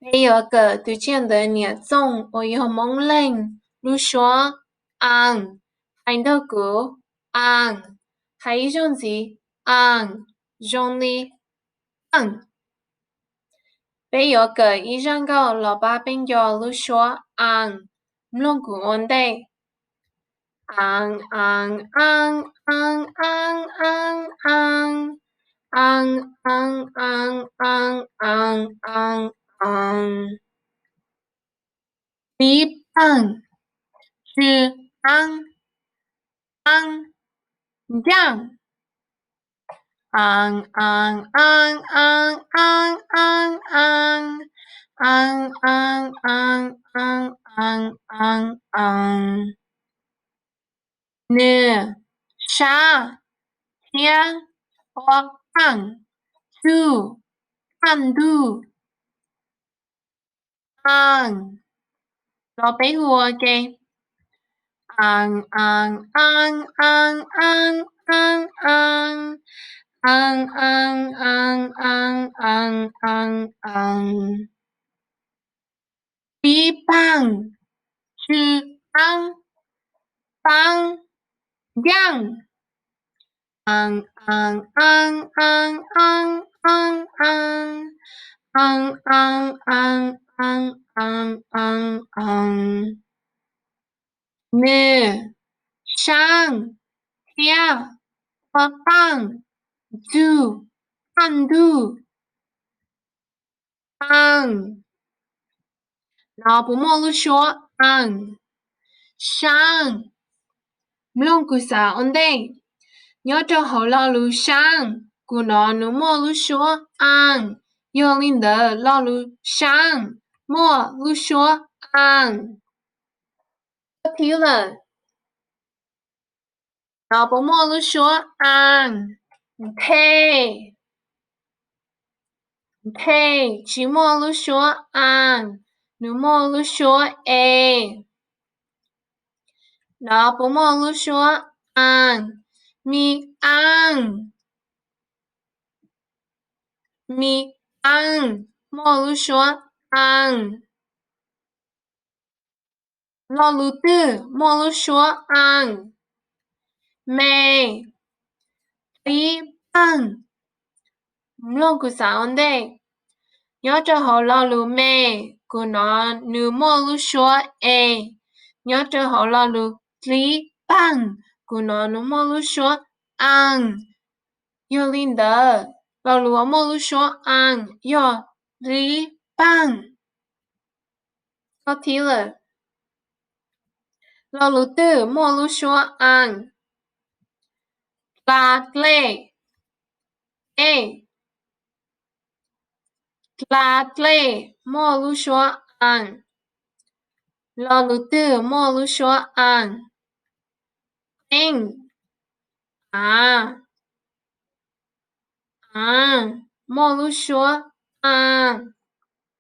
Peb yuav kawm tus tsiaj ntawv niam txooj uas yog Hmoob Leej lub suab aaj, hais nrog kuv, aaj, hais ib zaug ntxiv, aaj, zoo li aaj. Peb yuav kawm ib zaj nkauj los pab peb nco lub suab aaj, mloog kuv ua ntej. Aaj, aaj, aaj, aaj, aaj, aaj, aaj, aaj, aaj, aaj, aaj, aaj, aaj, aaj. Tib paaj, tsw qaab, qaab, ncaaj. Aaj, aaj, aaj, aaj, aaj, aaj, aaj, aaj, aaj, aaj, aaj, aaj, aaj, aaj. Nwg, sab, thiab, ua qaaj, txug, qaaj ntug. Aaj, los peb hu ua ke. Aaj, aaj, aaj, aaj, aaj, aaj, aaj, aaj, aaj, aaj, aaj, aaj, aaj. Tib paaj, tsw qaab, qaab, ncaaj. Aaj, aaj, aaj, aaj, aaj, aaj, aaj, aaj, aaj, aaj, aaj, aaj, aaj. Nwg, saab, thiab, ua qaaj, txug, qaaj ntug. Aaj, no puas muaj lub suab aaj? Saab. Mloog kuv xav ua ntej. Nyob rau hauv lo lus saab, kuv nov nws muaj lub suab aaj, yog li ntawd lo lus saab muaj lub suab aaj. Thib lawm, no puas muaj lub suab aaj? Nthe. Nthe tsis muaj lub suab aaj, nws muaj lub suab e. No puas muaj lub suab aaj? Mi aaj. Mi aaj muaj lub suab aaj. Lo lus twg muaj lub suab aaj? Me. Qib paaj. Mloog kuv xav ua ntej. Nyob rau hauv lo lus me, kuv nov nws muaj lub suab e. Nyob rau hauv lo lus qib paaj, kuv nov nws muaj lub suab aaj. Yog li ntawd, lo lus uas muaj lub suab aaj yog qib paaj. Thib lawm, lo lus twg muaj lub suab aaj? Dla dlej. E. Dla dlej muaj lub suab aaj. Lo lus twg muaj lub suab aaj? Qeej. A. A muaj lub suab aaj.